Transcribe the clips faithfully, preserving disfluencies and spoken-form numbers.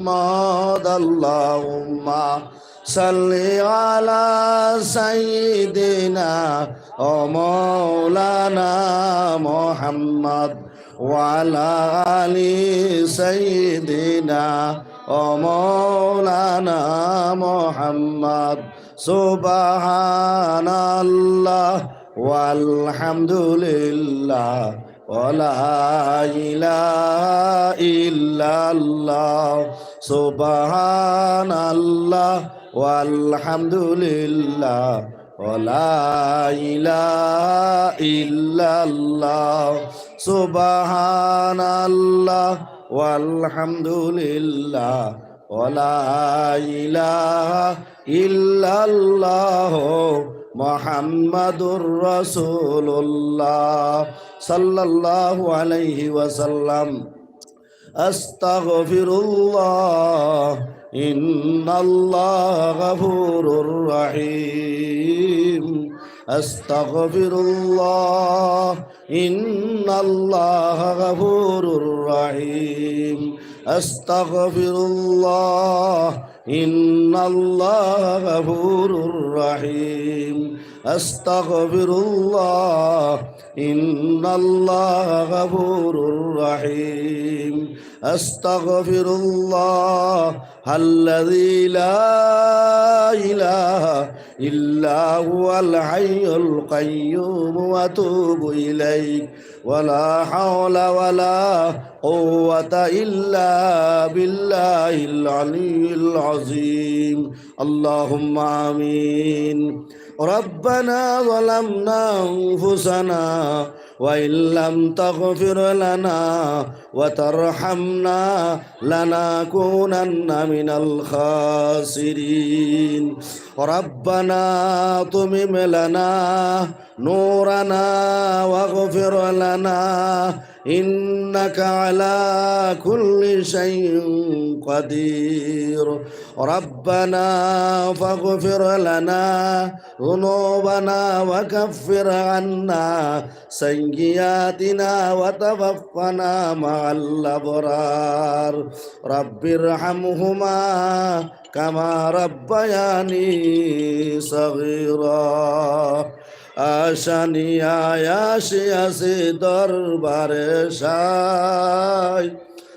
محمد. اللهم صل على سيدنا ومولانا محمد وعلى آل سيدنا ومولانا محمد. سبحان الله والحمد لله ولا إله إلا الله. سبحان الله والحمد لله ولا إله إلا الله. سبحان الله والحمد لله ولا إله إلا الله محمد رسول الله صلى الله عليه وسلم. أستغفر الله إن الله غفور رحيم. أستغفر الله إن الله غفور رحيم. أستغفر الله إن الله غفور رحيم. أستغفر الله إن الله غفور رحيم. أستغفر الله الذي لا إله إلا هو الحي القيوم وأتوب إليه. ولا حول ولا قوة إلا بالله العلي العظيم. اللهم آمين. ربنا ظلمنا أنفسنا وإن لم تغفر لنا وترحمنا لنكونن من الخاسرين. ربنا أتمم لنا نورنا واغفر لنا إنك على كل شيء قدير. ربنا فاغفر لنا ذنوبنا وكفر عنا سيئاتنا وتوفنا مع الأبرار. رب ارحمهما كما ربياني صغيرا. আশা নিয়া আসিয়াছি দরবারে সাই,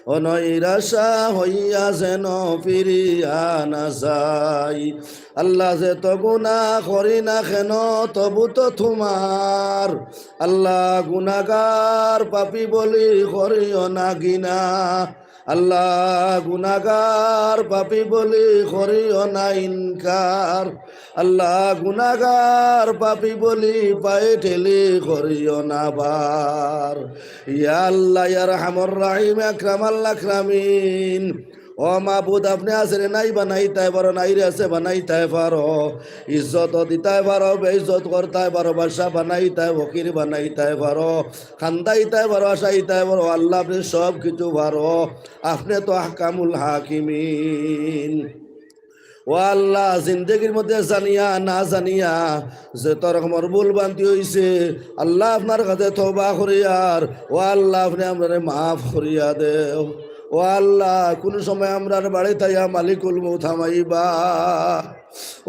ও নৈরাশা হইয়া যেন ফিরিয়া না যাই। আল্লাহ, যত গুনা করি না কেন, তবু তো তোমার। আল্লাহ, গুনাগার পাপী বলি করিও না ঘিনা। আল্লাহ, গুনাগার পাপী বলি করিও না ইনকার। আল্লাহ, গুনাগার পাপী বলি পায়ে ঠেলি করিও না বার। ইয়া আল্লাহ, ইয়া আরহামার রাহিম, আকরামাল আকরামিন, ও মাবুদ, আপনে আছরে নাই বানাইতায় পারো, নাইরে আছে বানাইতায় পারো, ইজ্জত দিতায় পারো, বেইজ্জত করতায় পারো, বাদশা বানাইতায়, ফকির বানাইতায় পারো, কান্দাইতায় পারো, হাসাইতায় পারো। আল্লাহ, আপনে সব কিছু পারো, আপনে তো আহকামুল হাকিমিন। ও আল্লাহ, জিন্দেগির মধ্যে জানিয়া না জানিয়া যত রকমর ভুল ভ্রান্তি অইছে, আল্লাহ, আপনার কাছে তওবা করিয়ার, ও আল্লাহ, আপনে আমরারে মাফ করিয়া দেও। ও আল্লাহ, কুনু সময় আমরার বাড়িত আইয়া মালিকুল মউত হামাইবা।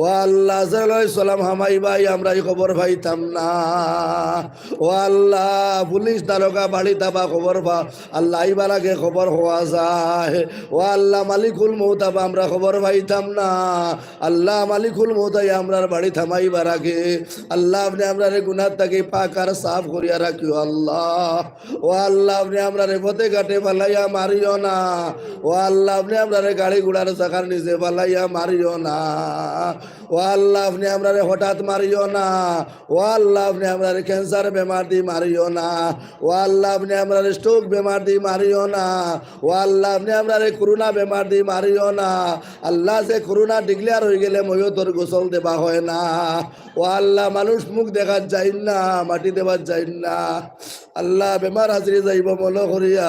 ও আল্লাহ, আজরাইল আলাইহিস সালাম হামাইবা, আমরা ই খবর পাইতাম না। ও আল্লাহ, পুলিশ দারোগা বাড়িত আবা খবর পা, আল্লাহ, আইবার আগে খবর হওয়া যায়। ও আল্লাহ, মালিকুল মউত আবা আমরা খবর পাইতাম না। আল্লাহ, মালিকুল মউত আইয়া আমরার বাড়িত হামাইবার আগে, আল্লাহ, আপনে আমরারে গুনাহ থাকি পাক আর সাফ করিয়া রাখিও আল্লাহ। ও আল্লাহ, আপনে আমরারে পথে ঘাটে ফালাইয়া মারিও না। ও আল্লাহ, আপনে আমরারে গাড়ি ঘোড়ার চাকার নিচে ফালাইয়া মারিও না। ও আল্লাহ, আপনে আমরারে হঠাৎ মারিও না। ও আল্লাহ, আপনে আমরারে ক্যান্সার বেমার দি মারিও না। ও আল্লাহ, আপনে আমরারে স্ট্রোক বেমার দি মারিও না। ও আল্লাহ, আপনে আমরারে করোনা বেমার দি মারিও না। আল্লাহ, যে করোনা ডিক্লেয়ার অইগেলে ময়তর গোসল দেবা হয় না। ও আল্লাহ, মানুষ মুখ দেখাত যাইন না, মাটি দেবার যাইন না। আল্লাহ, বেমার হাজিরি যাইবো মনো করিয়া।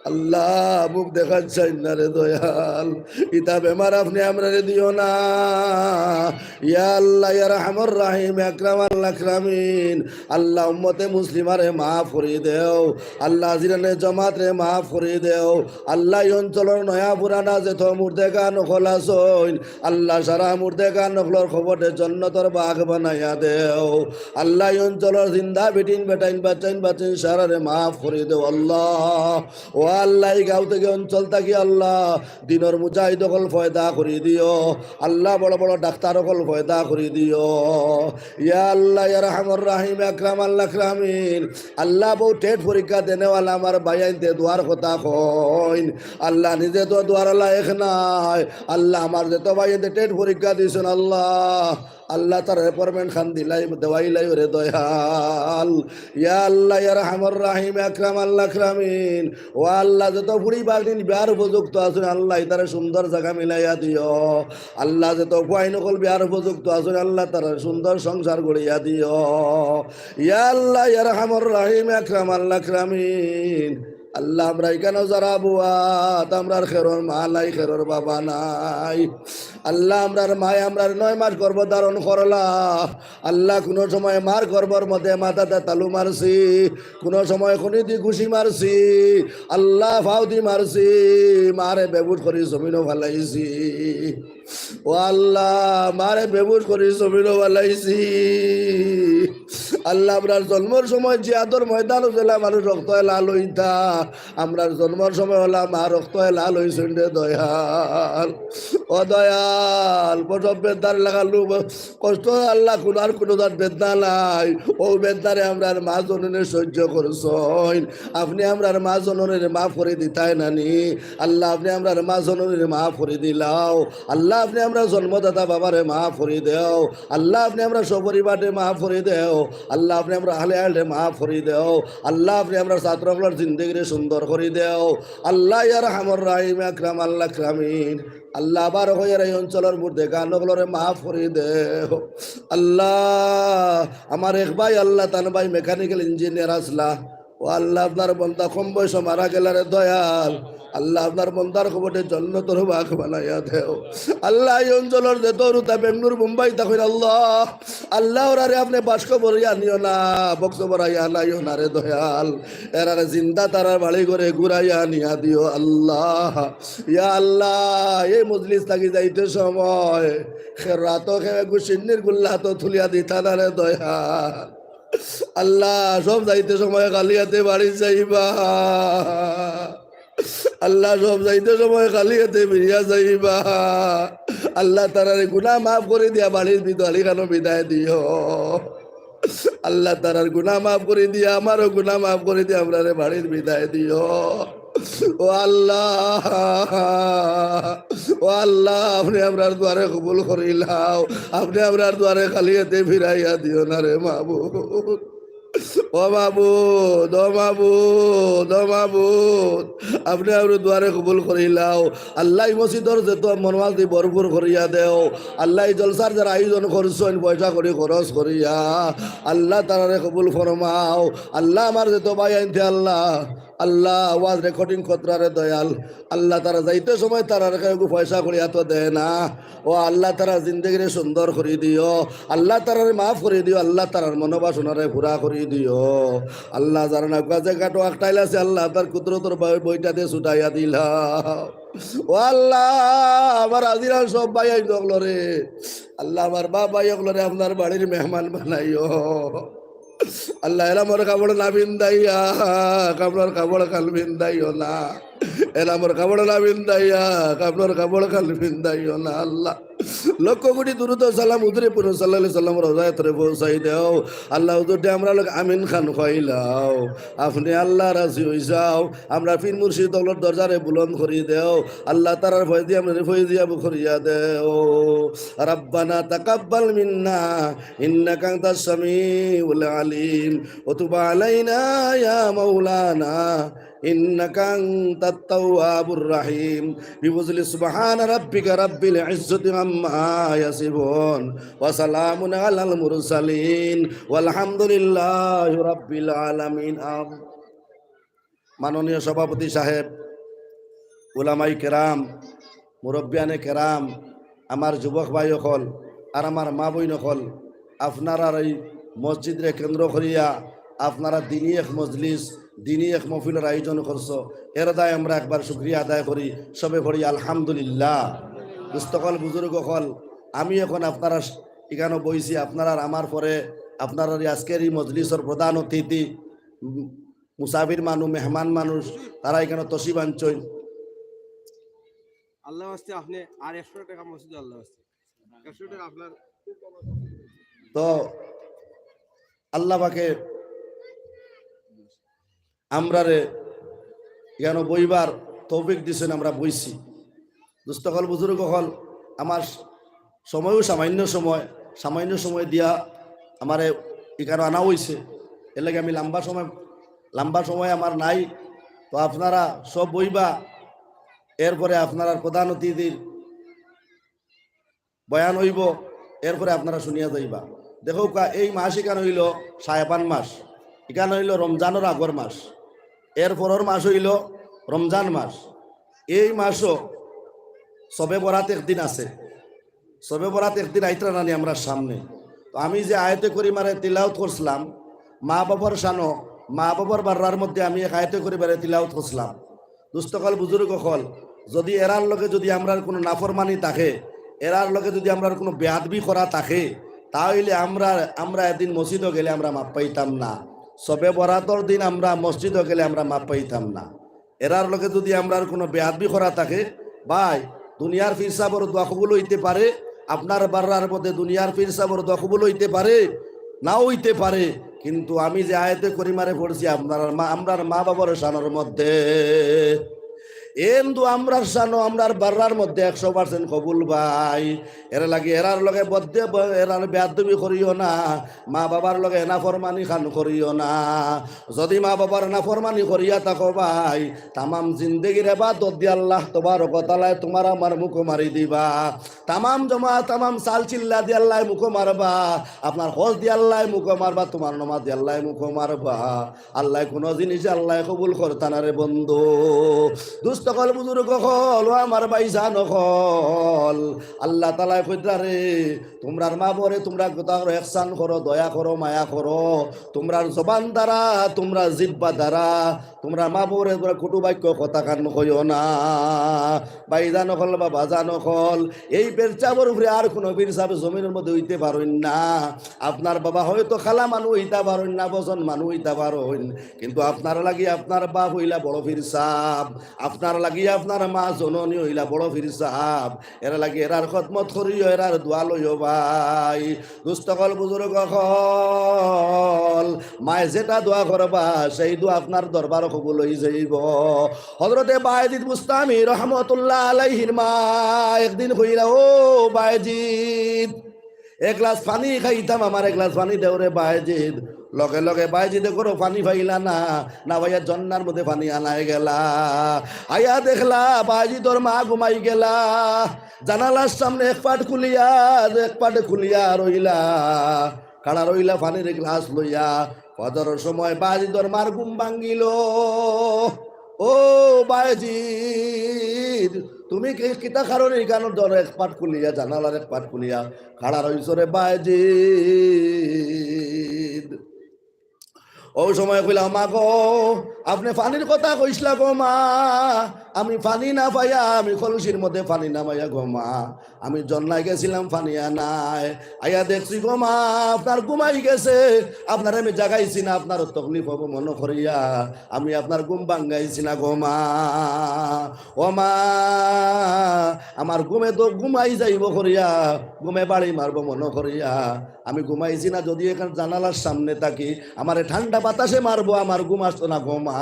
আল্লাহ, মুখ দেখাত চাইন না রে দয়াল, ইতা বেমার আপনে আমরারে দিও না। ইয়া আল্লাহ, ইয়া আরহামার রাহিম, আকরামাল আকরামিন, আল্লাহ, উম্মতে মুসলিমারে মাফ করি দেও। আল্লাহ, হাজিরানে জমাতরে মাফ করি দেও। আল্লাহ, ই অঞ্চলর নয়া পুরানা যেত মুর্দেগান অকল আছইন, আল্লাহ, সারা মুর্দেগান অকলর কবররে জন্নতর বাগ বানাইয়া দেও। আল্লাহ, ই অঞ্চলর জিন্দা বেটিন বেটাইন বাচ্চাইন বাচ্চাইন সারারে মাফ করি দেও আল্লাহ। ও আল্লাহ, ই গাঁও থাকি, অঞ্চল থাকি আল্লাহ, দিনর মুজাহিদ অকল পয়দা করি দিও। আল্লাহ, বড় বড় ডাক্তার অকল পয়দা করি দিও। ইয়া আল্লাহ, ইয়া আরহামার রাহিম, আকরামাল আকরামিন, আল্লাহ, বউ টেট পরীক্ষা দেনেওয়ালা আমার ভাইয়াইন্তে দোয়ার কথা কইন। আল্লাহ, নিজে তো দোয়ার লায়েক নায়। আল্লাহ, আমার যেত ভাইয়াইন্তে টেট পরীক্ষা দিছইন আল্লাহ, আল্লাহ, তারার appointment খান দিলাই, দেওয়াইলাই ওরে দয়াল। ইয়া আল্লাহ, ইয়া আরহামার রাহিম, আকরামাল আকরামিন, ও আল্লাহ, যেত ফুড়ি বাগনিন বিয়ার উপযুক্ত আছইন আল্লাহ, ইতারে সুন্দর জাগা মিলাইয়া দিও। আল্লাহ, যেত ফুয়াইন অকল বিয়ার উপযুক্ত আছইন আল্লাহ, তারার সুন্দর সংসার গড়িয়া দিও। ইয়া আল্লাহ, ইয়া আরহামার রাহিম, আকরামাল আকরামিন, আল্লাহ, আমরা ইখানো যারা বওয়াত, আমরার খেরর মা নাই, খেরর বাবা নাই। আল্লাহ, আমরার মায় আমরার নয় মাস গর্ভ ধারণ করলা। আল্লাহ, কুনু সময় মার গর্ভর মধ্যে মাথাটা তালু মারছি, কুনু সময় কনিদি ঘুষি মারছি। আল্লাহ, ফাউদি মারছি, মারে বেহুশ করি জমিনো ফালাইছি। ও আল্লাহ, মারে বেহুশ করি জমিনো ফালাইছি। আল্লাহ, আমরার জন্মর সময় জিহাদর ময়দানো যেলা মানুষ রক্ত লাল অইতা, আমরার জন্মর সময় অলা মা রক্ত লাল অইছইন রে দয়াল। ও দয়াল, প্রসব বেদনার লাগালু কষ্ট আল্লাহ, কুনার কুনু জাত বেদনা নাই। অউ বেদনারে আমরার মা জননীয়ে সহ্য করছইন। আপনে আমরার মা জননীরে মাফ করি দিতায় নানি? আল্লাহ, আপনে আমরার মা জননীরে মাফ করি দিলাও। আল্লাহ, আপনে আমরার জন্মদাতা বাবারে মাফ করি দেও। আল্লাহ, আপনে আমরার সপরিবারে মাফ করি দেও। আল্লাহ, আপনে আমরার আহলে আয়ালরে মাফ করি দেও। আল্লাহ, আপনে আমরার ছাত্র অকলর জিন্দেগিরে সুন্দর করি দেও। আল্লাহ, ইয়া আরহামার রাহিম, আকরামাল আকরামিন। আল্লাহ, আবার কইয়ার ই অঞ্চলর মুর্দেগান অকলরে মাফ করি দেও। আল্লাহ, আমার এক ভাই আল্লাহ, তান ভাই mechanical engineer আছলা। ও আল্লাহ, আপনার বন্দা কম বয়সো মারা গেলা রে দয়াল। আল্লাহ, আপনার বন্দার কবররে জন্নতর বাগ বানাইয়া দেও। আল্লাহ, ই অঞ্চলর যেত হুরুতা বেঙ্গালুরু, মুম্বাই থাকইন আল্লাহ, আল্লাহ, ওরারে আপনে বাক্স ভরাইয়া নিও না, বক্স ভরাইয়া আনাইও না রে দয়াল। এরারে জিন্দা তারার বাড়ি ঘরে ঘুরাইয়া আনিয়া দিও আল্লাহ। ইয়া আল্লাহ, এই মজলিস থাকি যাইতে সময় কেউ আতো কেউ এগু সিন্নির গুল্লা আতো তুলিয়া দিতা না রে দয়াল। আল্লাহ, সব যাইতে সময় খালি আতে বাড়ি যাইবা। আল্লাহ, সব যাইতে সময় খালি আতে ফিরিয়া যাইবা। আল্লাহ, তারারে গুনা মাফ করি দিয়া বাড়ির ভিতরে খানো বিদায় দিও। আল্লাহ, তারার গুনা মাফ করি দিয়া, আমারও গুনা মাফ করি দিয়া, আমরারে বাড়ির বিদায় দিও। ও আল্লাহ, ও আল্লাহ, আপনে আমরার দোয়ারে কবুল করিলাও। আপনে আমরার দোয়ারে খালি আতে ফিরাইয়া দিও না রে মাবুদ। ও মাবুদ, ও মাবুদ, ও মাবুদ, আপনে আমরার দোয়ারে কবুল করিলাও। আল্লাহ, ই মসজিদর যেত মনোয়াজ দি ভরপুর করিয়া দেও। আল্লাহ, ই জলসার যারা আয়োজন করছইন, পয়সা করি খরচ করিয়া, আল্লাহ, তারারে কবুল ফরমাও। আল্লাহ, আমার যেত ভাইয়াইন্তে আল্লাহ, আল্লাহ, ওয়াজ recording করতরা রে দয়াল, আল্লাহ, তারা যাইতে সময় তারার কেউ পয়সা করি আতো দেয় না। ও আল্লাহ, তারার জিন্দেগিরে সুন্দর করি দিও। আল্লাহ, তারারে মাফ করি দিও। আল্লাহ, তারার মনোবাসনারে পুরা করি দিও। আল্লাহ, যারা না কাজে কাটো আটকাইল আছে, আল্লাহ, আপনার কুদরতর বই-, বইটাতে ছুটাইয়া দিলাও। ও আল্লাহ, আমার আজিরার সব ভাইয়াইন অকলরে, আল্লাহ, আমার বাপ ভাই অকলরে আপনার বাড়ির মেহমান বানাইও। আল্লাহ, এলামর কাপড় না পিন্দাইয়া কাপড়র কাপড় খান পিন্দাইও না। এলামর কাপড় না পিন্দাইয়া কাপড়র কাপড় খান পিন্দাইও না। আল্লাহ, লক্ষ কোটি দুরুদ ও সালাম হুজুরে পুর সাল্লাল্লাহু আলাইহি সাল্লাম রওজায়ে তরে পৌঁছাই দেও। আল্লাহ, হুজুররে আমরার লগে আমিন খান কইলাও। আপনে আল্লাহ রাজি অই যাও। আমরার পীর মুর্শিদ অকলর দরজারে বুলন্দ করি দেও। আল্লাহ, তারার ফয়েজ দিয়া আমরারে ফয়েজিয়াব করিয়া দেও। ربنا تقبل منا إنك أنت السميع العليم وتب علينا يا مولانا إنك أنت التواب الرحيم. بفضل سبحان ربك رب العزة عما يصفون وسلام على المرسلين والحمد لله رب العالمين. آمين. মাননীয় সভাপতি সাহেব, উলামাই কেরাম, মুরব্বিয়ানে কেরাম, আমার যুবক ভাই অকল, আর আমার মা বইন অকল, আপনারার এই মসজিদরে কেন্দ্র করিয়া আপনারা দিনি এক মজলিস, দিনি এক মহফিলর আয়োজন করছো, এর দায় আমরা একবার শুকরিয়া আদায় করি, সবে পড়ি আলহামদুলিল্লাহ। দোস্ত অকল, বুজুর্গ অকল, আমি এখন আপনারা ইখানো বইছি, আপনারার আমার পরে আপনারার এই আজকের এই মজলিসর প্রধান অতিথি, উম, মুসাফির মানু, মেহমান মানুষ, তারা ইখানো তশরিফ আনছইন। আল্লাহ ওয়াস্তে আপনি আর একশো টাকা মসজিদে আল্লাহ ওয়াস্তে। একশো টাকা আপনার। তো আল্লাহ পাকে আমরারে ইখানো বইবার তৌফিক দিছইন, আমরা বইছি। দোস্ত অকল, বুজুর্গ অকল, আমার সময়ও সামান্য সময়, সামান্য সময় দিয়া আমারে ইখানো আনা অইছে। এর লাগি আমি লম্বা সময়, লম্বা সময় আমার নাই। তো আপনারা সব বইবা, এরপরে আপনারার প্রধান অতিথির বয়ান অইবো, এরপরে আপনারা শুনিয়া যাইবা। দেখউক্কা, এই মাস ইখান অইলো শাবান মাস, ইখান অইলো রমজানর আগর মাস, এর পরর মাস অইলো রমজান মাস। এই মাসও শবে বরাত একদিন আছে, শবে বরাত একদিন আইতরা নানি আমরার সামনে। তো আমি যে আয়াতে করিমারে তিলাওত করছিলাম, মা বাবার শানো, মা বাবার বাররার মধ্যে আমি এক আয়াতে করিমারে তিলাওত করছিলাম। দোস্ত অকল, বুজুর্গ অকল, যদি এরার লগে যদি আমরার কুনু নাফরমানি থাকে, এরার লগে যদি আমরার কুনু বেয়াদবি করা থাকে, তা অইলে আমরা, আমরা এদিন মসজিদো গেলে আমরা মাফ পাইতাম না। শবে বরাতর দিন আমরা মসজিদো গেলে আমরা মাফ পাইতাম না। এরার লগে যদি আমরার কুনু বেয়াদবি করা থাকে, ভাই, দুনিয়ার পীর সাবর দোয়া কবুল অইতে পারে, আপনার বাররার মধ্যে দুনিয়ার পীর সাবর দোয়া কবুল অইতে পারে, নাও অইতে পারে, কিন্তু আমি যে আয়াতে করিমারে পড়ছি আপনার মা, আমরার মা বাবার শানোর মধ্যে, এন্দু আমরার শানো, আমরার বাররার মধ্যে একশো percent কবুল ভাই। এর লাগি এরার লগে বদ্দে ব-, এরার বেয়াদবি করিও না, মা বাবার লগে নাফরমানি খান করিও না। যদি মা বাবার নাফরমানি করিয়া থাকো ভাই, তামাম জিন্দেগির এবাদত দিয়া আল্লাহ তবারক ওয়া তাআলায় তুমার আমার মুখো মারি দিবা। তামাম জমা, তামাম চাল চিল্লা দিয়া আল্লায় মুখো মারবা, আপনার হজ দিয়া আল্লায় মুখো মারবা, তুমার নমাজ দিয়া আল্লায় মুখো মারবা। আল্লায় কুনু জিনিস আল্লায় কবুল করতা না রে বন্ধু। দোস্ত অকল, বুজুর্গ অকল, ও আমার ভাইজান অকল, আল্লাহ তাআলায় কইতরা রে, তুমরার মা বাবারে তুমরা কথা করো, ইহসান করো, দয়া করো, মায়া করো, তুমরার জবান দ্বারা, তুমরার জিব্বা দ্বারা, তুমরার মা বাবারে তুমরা কটু বাক্য কথা খান কইও না। ভাইজান অকল, বাবাজান অকল, এই পীর সাবর উপরে আর কুনু পীর সাব জমিনর মধ্যে অইতে পারইন না। আপনার বাবা হয়তো কালা মানু অইতা পারইন না, বজন মানু অইতা পারইন, কিন্তু আপনার লাগি আপনার বাপ অইলা বড় পীর সাব, আপনার লাগি আপনার মা জননী অইলা বড় পীর সাব। এরার লাগি এরার খেদমত করিও, এরার দোয়া লইও ভাই। দোস্ত অকল, বুজুর্গ অকল, মায় যেটা দোয়া করবা, সেই দোয়া আপনার দরবারো কবুল অই যাইবো। হযরতে বায়েজিদ বুস্তামি রহমতুল্লাহ আলাইহির মা একদিন কইলা, "ও বায়েজিদ, এক গ্লাস পানি খাইতাম, আমার এক গ্লাস পানি দেও রে বায়েজিদ।" লগে লগে বায়েজিদে ঘরো পানি পাইলা না, না পাইয়া ঝর্ণার মধ্যে পানি আনায় গেলা। আইয়া দেখলা বায়েজিদর মা ঘুমাই গেলা। জানালার সামনে এক পাট খুলিয়া, এক পাট খুলিয়া রইলা, খাড়া রইলা পানির গ্লাস লইয়া। ফজরর সময় বায়েজিদর মার ঘুম ভাঙ্গিলো। "ও বায়েজিদ, তুমি কি, কিতা কারণে ইখানো ধরো এক পাট খুলিয়া, জানালার এক পাট খুলিয়া খাড়া রইছো রে বায়েজিদ?" অউ সময় কইলা, "মা গো, আপনে পানির কথা কইছলা গো মা, আমি পানি না পাইয়া, আমি কলসির মধ্যে পানি না পাইয়া গো মা, আমি ঝর্ণায় গেছিলাম পানি আনায়, আইয়া দেখছি গো মা, আপনার ঘুমাই গেছে, আপনারে আমি জাগাইছি না, আপনারও তকলিফ অইবো মনো করিয়া আমি আপনার ঘুম ভাঙ্গাইছি না গো মা। ও মা, আমার ঘুমে তো ঘুমাই যাইবো করিয়া, ঘুমে বাড়ি মারবো মনো করিয়া আমি ঘুমাইছি না, যদি এখান জানালার সামনে থাকি, আমারে ঠান্ডা বাতাসে মারবো, আমার ঘুম আসতো না গো মা।"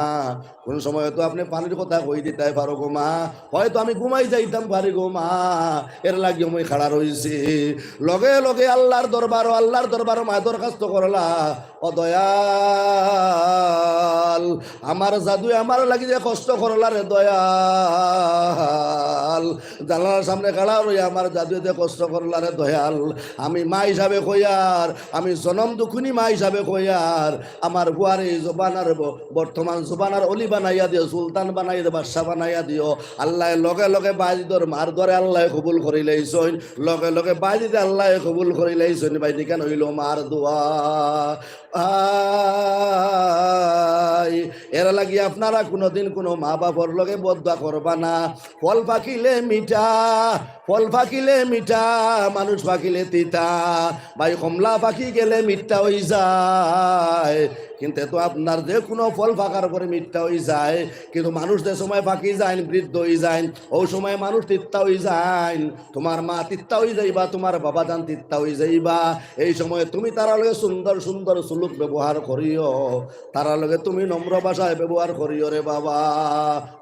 কোন সময় তো আপনে পানির কথা কই দিতায় পারো গো মা, হয়তো আমি ঘুমাই যাইতাম পারি গো মা, এর লাগি আমি খাড়া রইছি। লগে লগে আল্লার দরবারো, আল্লার দরবারো মায় দরখাস্ত করলা, ও দয়াল, আমার জাদুয়ে আমার লাগি যে কষ্ট করলা রে দয়াল, জানালার সামনে খাড়া রইয়া আমার জাদুয়ে যে কষ্ট করলা রে দয়াল, আমি মা হিসাবে কইয়ার, আমি জনম দুখুনি মা হিসাবে কইয়ার, আমার ফুয়ারে এই জমানার ব-, বর্তমান জমানার অলি বানাইয়া দিও, সুলতান বানাইয়া দিও, বাদশা বানাইয়া দিও। আল্লায় লগে লগে বাইজিদর মার দোয়ারে আল্লায় কবুল করিলাইছইন, লগে লগে বাইজিদে আল্লায় কবুল করিলাইছইন। ভাই, ইখান অইলো মার দোয়া। আই, এর লাগি আপনারা কুনুদিন কুনু মা বাপর লগে বদদোয়া করবা না। ফল পাকিলে মিঠা, ফল পাকিলে মিঠা, মানুষ পাকিলে তিতা। ভাই, কমলা পাকি গেলে মিঠা অইযায়, কিন্তু তো আপনার যে কুনু ফল পাকার পরে মিঠা অইযায়, কিন্তু মানুষ যে সময় পাকি যাইন, বৃদ্ধ অইযাইন, অউ সময় মানুষ তিতা অইযাইন। তুমার মা তিতা অইযাইবা, তুমার বাবা জান তিতা অইযাইবা। এই সময় তুমি তারার লগে সুন্দর সুন্দর সুলুক ব্যবহার করিও, তারার লগে তুমি নম্র ভাষায় ব্যবহার করিও রে বাবা,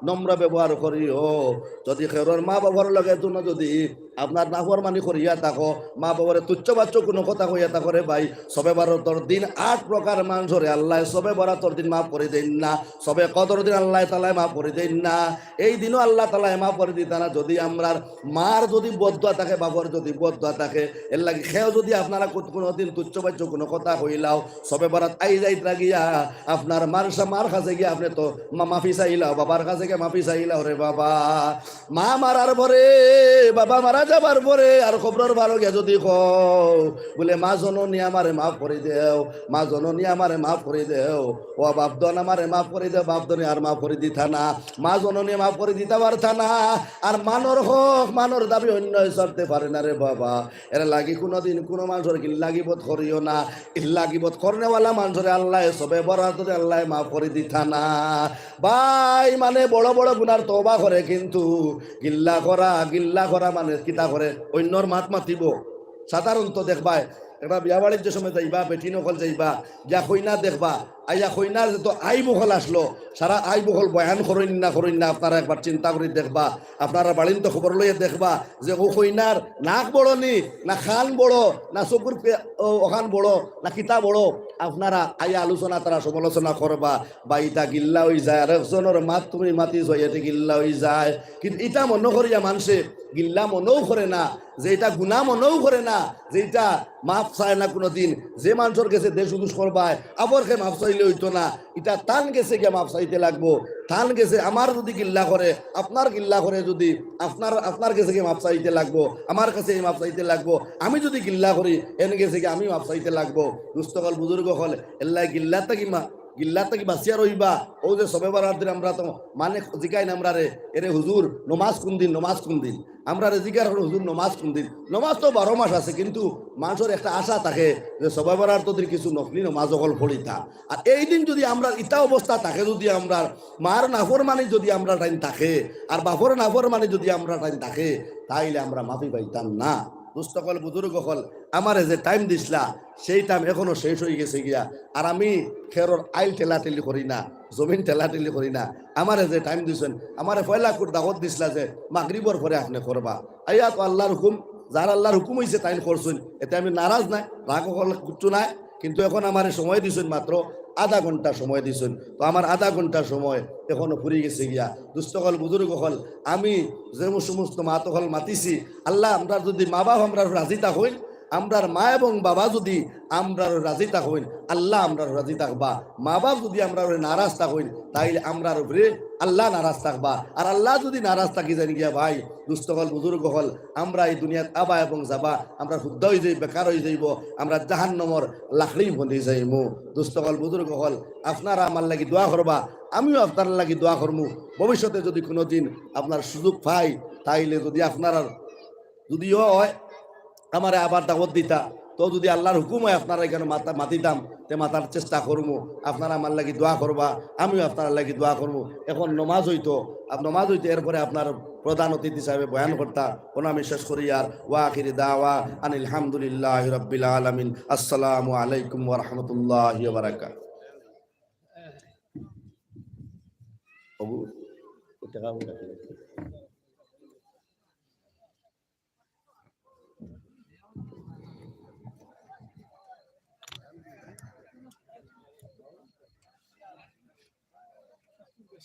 নম্র ব্যবহার করিও। যদি কেউরর মা বাবার লগে তুনো যদি আপনার নাফরমানি করিয়া থাকো, মা বাবারে তুচ্ছ বাচ্ছ কুনু কথা কইয়া থাকো রে ভাই, শবে বরাতর দিন আট প্রকার মানষরে আল্লায় শবে বরাতর দিন মাফ করি দেইন না, শবে কদর দিন আল্লায় তালায় মাফ করি দেইন না। এই দিনও আল্লাহ তালায় মাফ করি দিতা না। যদি আমরার মার যদি বদদোয়া থাকে, বাপর যদি বদদোয়া থাকে, এর লাগি কেউ যদি আপনারা কো-, কুনুদিন তুচ্ছ বাচ্ছ কুনু কথা কইলাও, শবে বরাত আই যাইত লাগিয়া আপনার মার সা-, মার কাছে গিয়া আপনে তো মা-, মাফি চাইলাও, বাবার কাছে গিয়া মাফি চাইলাও রে বাবা। মা মারার পরে, বাবা মারা যাবার পরে আর কবরর বারো গিয়া যদি কও, বুলে, "মা জননী আমারে মাফ করি দেও, মা জননী আমারে মাফ করি দেও, ও বাপ ধন আমারে মাফ করি দেও, বাপ ধনে আর মাফ করি দিতা না, মা জননী মাফ করি দিতা পারতা না।" আর মানর হক, মানর দাবি অন্যয় ছাড়তে পারে না রে বাবা। এর লাগি কুনুদিন কুনু মানষর গিল্লা গিবত করিও না। গিল্লা গিবত করনেওয়ালা মানষরে আল্লায় শবে বরাতরে আল্লায় মাফ করি দিতা না। ভাই, মানে বড় বড় গুনার তওবা করে, কিন্তু গিল্লা করা, গিল্লা করা মানে কিতা করে? অইন্যর মাত মাতিবো। সাধারণত দেখবায়, একটা বিয়া বাড়িত যে সময় যাইবা, বেটিন অকল যাইবা, গিয়া কইনা দেখবা, আইয়া কইনার যত আইব অকল আছলো, সারা আইব অকল বয়ান করইন না, করইন না, আপনারা একবার চিন্তা করি দেখবা। আপনারা বাড়িন্ত খবর লইয়া দেখবা যে অউ কইনার নাক বড় নি, না কান বড়, না চকুর পে-, অ-, অখান বড়, না কিতা বড়। আপনারা আইয়া আলোচনা তারা সমালোচনা করবা, বা ইটা গিল্লা অইযায়, আর একজনর মাত তুমি মাতিছো, ইটা গিল্লা অইযায়। কিন্তু ইটা মনো করিয়া মানষে গিল্লা মনোও করে না, যে ইটা গুনা মনোও করে না, যে ইটা মাফ চায় না কুনুদিন। যে মানষর গেছে দেশ উদুস করবায়, আবার কে মাফ চাইলে অইতো না, ইটা তান গেছে গিয়া মাফ চাইতে লাগবো। তান গেছে, আমার যদি গিল্লা করে, আপনার গিল্লা করে যদি, আপনার, আপনার গেছে গিয়া মাফ চাইতে লাগবো, আমার কাছে মাফ চাইতে লাগবো। আমি যদি গিল্লা করি, এন গেছে গিয়া আমি মাফ চাইতে লাগবো। দুস্ত অকল, বুজুর্গ অকল, এল্লায় গিল্লা থাকি মা-, গিল্লা থাকি বাঁচিয়া রইবা। অউ যে শবে বরাতর দিন আমরা তো মানে জিগাইন আমরারে, "এরে হুজুর, নমাজ কুন দিন, নমাজ কুন দিন?" আমরারে জিগার করে, "হুজুর, নমাজ কুন দিন?" নমাজ তো বারো মাস আছে, কিন্তু মানষর একটা আশা থাকে যে শবে বরাতর দিন কিছু নফলি নমাজ অকল পড়িতা। আর এই দিন যদি আমরার ইতা অবস্থা থাকে, যদি আমরার মার নাফরমানি যদি আমরার টাইম থাকে, আর বাপর নাফরমানি যদি আমরার টাইম থাকে, তাইলে আমরা মাফি পাইতাম না। দুস্ত অকল, বুজুর্গ অকল, আমারে যে টাইম দিছলা, সেই টাইম এখনো শেষ অইগেছে গিয়া। আর আমি খেরর আইল ঠেলাঠেলি করি না, জমিন ঠেলাঠেলি করি না। আমারে যে টাইম দিছইন, আমারে পয়লা কুর দাওয়াত দিছলা যে মাগরিবর পরে আপনে করবা। আইয়া তো আল্লার হুকুম, যার আল্লার হুকুম অইছে তাইন করছইন, এতে আমি নারাজ নায়, রাগ অকল কিচ্ছু নায়। কিন্তু এখন আমারে সময় দিছইন, মাত্র আধা ঘন্টা সময় দিছইন। তো আমার আধা ঘন্টা সময় এখনো ফুরি গেছে গিয়া। দুস্ত অকল, বুজুর্গ অকল, আমি যে সমস্ত মাত অকল মাতিছি, আল্লা, আমরার যদি মা বাপ আমরার রাজি থাকইন, আমরার মা এবং বাবা যদি আমরার রাজি থাকইন, আল্লা আমরার রাজি থাকবা। মা বাপ যদি আমরার উপরে নারাজ থাকইন, তাইলে আমরার উপরে আল্লা নারাজ থাকবা। আর আল্লা যদি নারাজ থাকি যাইন গিয়া ভাই, দুস্ত অকল, বুজুর্গ অকল, আমরা এই দুনিয়াত আবা এবং যাবা, আমরা হুদ্দা অই যাইব, বেকার অই যাইব, আমরা জাহান্নামর লাকড়ি বনি যাইমু। দুস্ত অকল, বুজুর্গ অকল, আপনারা আমার লাগি দোয়া করবা, আমিও আপনার লাগি দোয়া করমু। ভবিষ্যতে যদি কোনোদিন আপনার সুযোগ পাই, তাইলে যদি আপনারা, যদিও হয়, আমারে আবার দাওয়াত দিতা, তো যদি আল্লার হুকুম হয় আপনারা এখানো মাতা-, মাতিতাম, তে মাতার চেষ্টা করমু। আপনারা আমার লাগি দোয়া করবা, আমিও আপনার লাগি দোয়া করমু। এখন নমাজ অইতো, আপ-, নমাজ অইতো, এরপরে আপনার প্রধান অতিথি হিসাবে বয়ান করতা, অনো আমি শেষ করিয়ার। ওয়া আখিরি দাওয়া আনিল হামদুলিল্লাহি রাব্বিল আলামিন। আসসালামু আলাইকুম ওয়া রাহমাতুল্লাহি ওয়া বারাকাতুহু।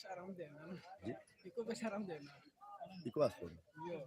আরাম দেয় না। জি? ইকো বেশ আরাম দেয় না। ইকো আসলো না। ইয়ো।